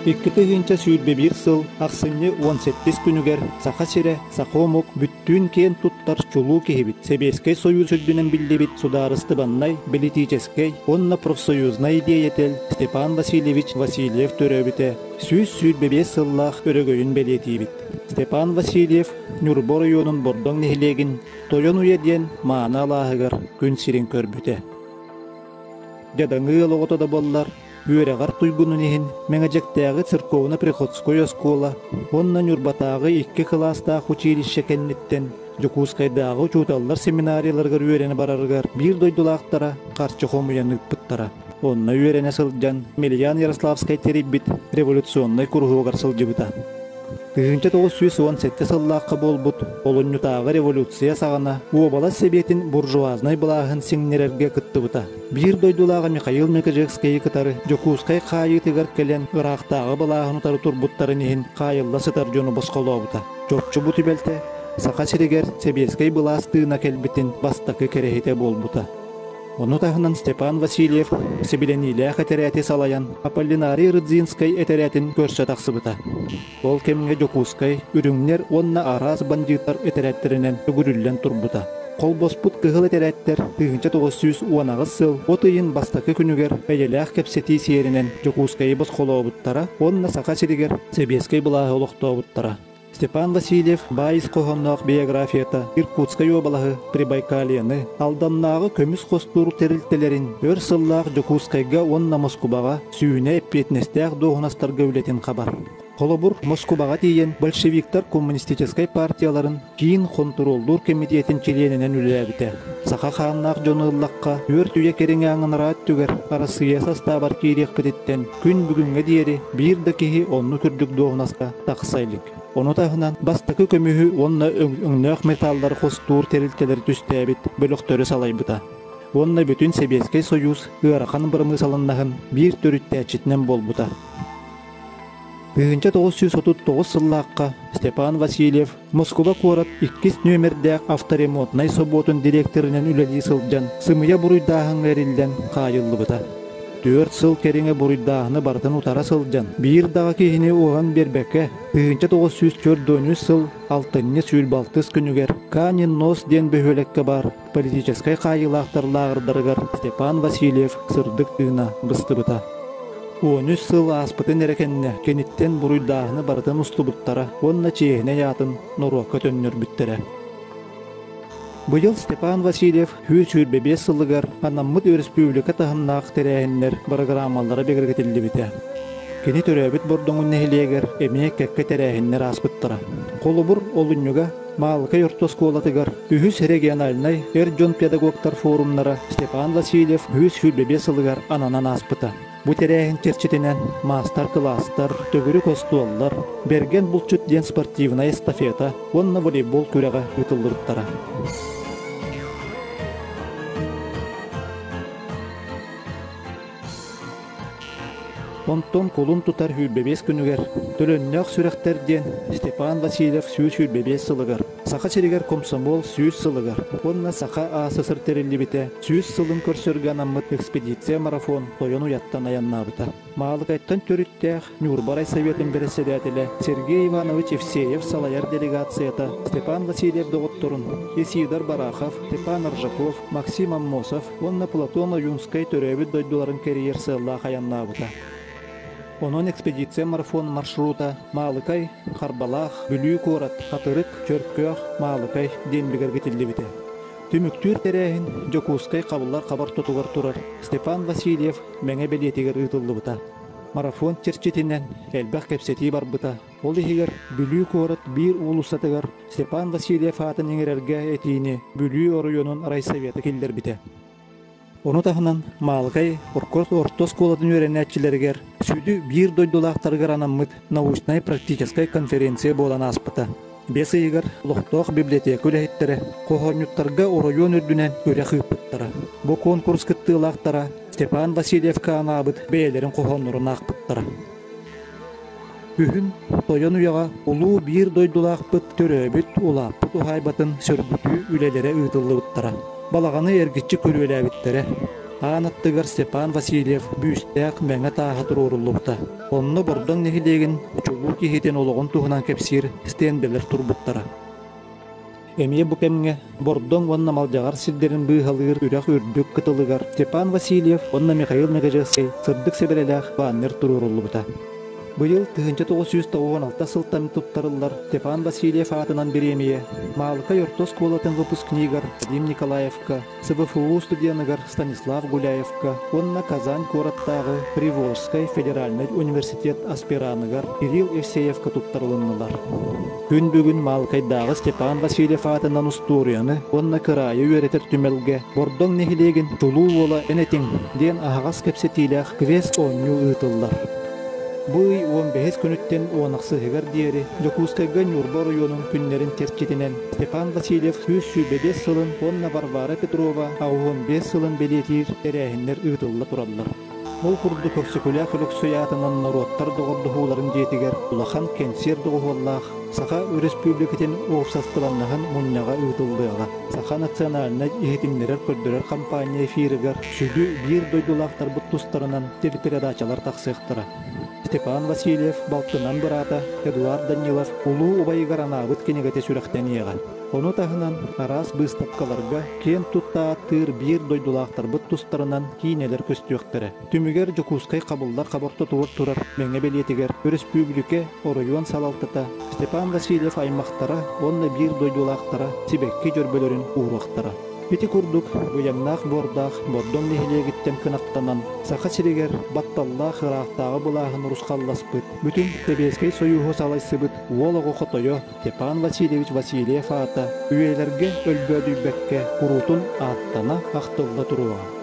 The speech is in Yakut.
2021 сыл ахсынньы 18 күнүгэр Саха сирэ саха омук бүттүүн киэн туттар чулуу киһибит, Сэбиэскэй Сойуус үрдүнэн биллибит судаарыстыбаннай, бэлитиичэскэй уонна профсоюзнай диэйэтэл Степан Васильевич Васильев төрөөбүтэ 125 сыллаах өрөгөйүн бэлиэтиибит. Степан Васильев Ньурба оройуонун Бордоҥ нэһилиэгин Тойон Уйа диэн мааны алааһыгар күн сирин көрбүтэ. Дьадаҥы ыал оҕото да буоллар, үөрэҕэр туйгунун иһин Мэҥэдьэктээҕи церковно-приходской оскуола уонна Ньурбатааҕы икки кылаастаах училище кэнниттэн Дьокуускайдааҕы учууталлар семинарияларыгар үөрэнэ барарыгар биир дойдулаахтара харчы хомуйан ыыппыттара. Онно үөрэнэ сылдьан Емельян Ярославскай тэрийбит революционнай куруһуогар сылдьыбыта. 1917 сыллаахха буолбут Олунньутааҕы революция саҕана уобалас сэбиэтин буржуазнай былааһын сиҥнэрэргэ кыттыбыта. Биир дойдулааҕа Михаил Мекажевскайы кытары Дьокуускай хаайыытыгар кэлэн ыраахтааҕы былааһын утары турбуттарын иһин хаайылла сытар дьону босхолообута. Чопчу бу түбэлтэ Саха сиригэр сэбиэскэй былаас тыына кэлбитин бастакы кэрэһитэ буолбута. Ону таһынан Степан Васильев сэбилэниилээх этэрээти салайан Аполлинарий Рыдзинскай этэрээтин көрсө тахсыбыта. Ол кэмҥэ Дьокуускай үрүҥнэр уонна араас бандьыыттар этэрээттэринэн төгүрүллэн турбута. Холбоспут кыһыл этэрээттэр 1918 сыл от ыйын бастакы күнүгэр эйэлээх кэпсэтии сиэринэн Дьокуускайы босхолообуттара уонна Саха сиригэр сэбиэскэй былааһы олохтообуттара. Степан Васильев баай ис хоһоонноох биографията Иркутскай уобалаһы, Прибайкальены, Алданнааҕы көмүс хостуур тэрилтэлэрин өр сыллаах Дьокуускайга уонна Москубаҕа сүүнэ эппиэтинэстээх дуоһунастарга үлэтин хабар. Холобур, Москубаҕа тиийэн большевиктар коммунистическай партияларын Киин хонтуруоллуур кэмитиэтин чилиэнинэн үлэлээбитэ. Саха хааннаах дьону ыллахха, түөрт үйэ кэриҥэ аҥынараа өттүгэр Арассыыйа састаабар киириэхпититтэн күн бүгүҥҥэ диэри биир да киһи оннук үрдүк дуоһунаска тахса илик. Ону таһынан бастакы көмүһү уонна өҥнөөх металлары хостуур тэрилтэлэри түстээбит бөлөхтөрү салайбыта. Уонна бүтүн Сэбиэскэй Сойуус ыарахан бырамыысаланнаһын биир төрүттээччитинэн буолбута. 1939 сыллаахха Степан Васильев Москуба куорат иккис нүөмэрдээх авторемонтнай собуотун дириэктэринэн үлэлии сылдьан сымыйа буруйдааһыҥҥа эриллэн хаайыллыбыта. Түөрт сыл кэриҥэ буруйдааһыны барытын утара сылдьан, биир даҕа киһини уһан биэрбэккэ, 1943 сыл алтынньы сүүрбэ күнүгэр Канин Нос диэн бөһүөлэккэ баар политическай хаайыылаахтар лааҕырдарыгар Степан Васильев сырдык тыына быстыбыта. 13 сыл ааспытын эрэ кэннэ киниттэн буруйдааһыны барытын устубуттара уонна чиэһинэй аатын норуокка төннөрбүттэрэ. Быйыл Степан Васильев 125 сылыгар анаммыт өрөспүүбүлүкэ таһымнаах тэрээһиннэр бырагыраамалара бигэргэтиллибитэ. Кини төрөөбүт Бордоҥун нэһилиэгэр эмиэ кэккэ тэрээһиннэр ааспыттара. Холобур, олунньуга Маалыкай орто оскуолатыгар үһүс региональнай эр дьон педагогтар форумнара Степан Васильев 125 сылыгар ананан ааспыта. Бу тэрээһин чэрчитинэн маастар-кылаастар, төгүрүк остуоллар, Бэргэн булчут диэн спортивнай эстафета уонна волейбол күрэҕэ ыытыллыбыттара. Онтон кулун тутар 25 күнүгэр Төлөннөөх сүрэхтэр диэн Степан Васильев 125 сылыгар, Саха сиригэр комсомол 100 сылыгар уонна Саха АССР тэриллибитэ 100 сылын көрсөргө анаммыт экспедиция-марафон Тойон уйаттан айаннаабыта. Маалыкайтан төрүттээх Ньурба райсоветын бэрэссэдээтэлэ Сергей Иванович Евсеев салайар делегацията Степан Васильев доҕотторун Исидор Барахов, Степан Аржаков, Максим Аммосов уонна Платон Ойуунскай төрөөбүт дойдуларын кэрийэр сыаллаах айаннаабыта. Онон экспедиция марафон маршрута Маалыкай, Харбалаах, Бүлүү куорат, Хатырык, Чөркөөх, Маалыкай диэн бигэргэтиллибитэ. Түмүктүүр тэрээһин Дьокуускай хабыллар хабар тутугар турар Степан Васильев Мэҥэ бэлиэтигэр ыытыллыбыта. Марафон чэрчитинэн элбэх кэпсэтии барбыта. Ол иһигэр Бүлүү куорат биир уулуссатыгар Степан Васильев аатын иҥэрэргэ этиини Бүлүү оройуонун райсовета киллэрбитэ. Ону таһынан Маалыкай орто оскуолатын үөрэнээччилэригэр сүдү биир дойдулаахтарыгар анаммыт научнай-практическай конференция буолан ааспыта. Бэс ыйыгар олохтоох библиотека үлэһиттэрэ хоһоонньуттарга оройуон үрдүнэн күрэх ыыппыттара. Бу конкурс кыттыылаахтара Степан Васильевка анаабыт бэйэлэрин хоһооннорун аахпыттара. Күһүн Тойон уйаҕа улуу биир дойдулаахпыт төрөөбүт, улааппыт уһаайбатын сөргүтүү үлэлэрэ ыытыллыбыттара. Балаҕаны эргиччи күрүөлээбиттэрэ. Аан аттыгар Степан Васильев бүүстээх мэҥэ тааһа туруоруллубута. Онно Бордоҥ нэһилиэгин чулуу киһитин олоҕун туһунан кэпсиир стендэлэр турбуттара. Эмиэ бу кэмҥэ Бордоҥ уонна Малдьаҕар сирдэрин быыһалыыр үрэх үрдүк кытылыгар Степан Васильев уонна Михаил Мегежекскэй сырдык сэбэрэлээх баннер туруоруллубута. Быйыл 1996 сылтан туттарыллар Степан Васильев аатынан бириэмийэ Маалыкай орто оскуолатын выпускнигар Вадим Николаевка СВФУ студеныгар Станислав Гуляевка уонна Казань куораттааҕы Приволжскай федеральнай университет аспираныгар Кирилл Евсеевка туттарылыннылар. Күн бүгүн Маалыкайдааҕы Степан Васильев аатынан устуоруйаны уонна кыраайы үөрэтэр түмэлгэ Бордоҥ нэһилиэгин чулуу уола эн этиҥ диэн аһаҕас кэпсэтиилээх квест-оонньуу ыытыллар. Бу ый 15 күнүттэн 10 ахсыһыгар диэри Дьокуускайга Ньурба оройуонун күннэрин чэрчитинэн Степан Васильев 125 сылын уонна Варвара Петрова 85 сылын бэлиэтиир тэрээһиннэр ыытылла тураллар. Ол курдук Өксөкүлээх Өлөксөй аатынан норуоттар доҕордоһууларын дьиэтигэр улахан кэнсиэр доҕуһуоллаах Саха Өрөспүүбүлүкэтин уопсастыбаннаһын мунньаҕа ыытыллыаҕа. Саха национальнай иһитиннэрэр-көрдөрөр компания эфирыгар сүдү биир дойдулаахтарбыт тустарынан телепередачалар тахсыахтара. Степан Васильев балтынан быраата Эдуард Данилов улуу убайыгар анаабыт кинигэтэ сүрэхтэниэҕэ. Ону таһынан араас быыстапкаларга киэн тутта ааттыыр биир дойдулаахтарбыт тустарынан киинэлэр көстүөхтэрэ. Түмүгэр Дьокуускай хабыллар хабортотугар турар Мэҥэ бэлиэтигэр өрөспүүбүлүкэ оройуон салалтата Степан Васильев аймахтара уонна биир дойдулаахтара сибэкки дьөрбөлөрүн ууруохтара. Ити курдук быйаҥнаах буордаах Бордоҥ нэһилиэгиттэн кынаттанан Саха сиригэр батталлаах ыраахтааҕы былааһын урусхалласпыт, бүтүн Сэбиэскэй Сойууһу салайсыбыт уол оҕо хотойо Степан Васильевич Васильев аата үйэлэргэ өлбөөдүйбэккэ куруутун ааттана ахтылла туруоҕа.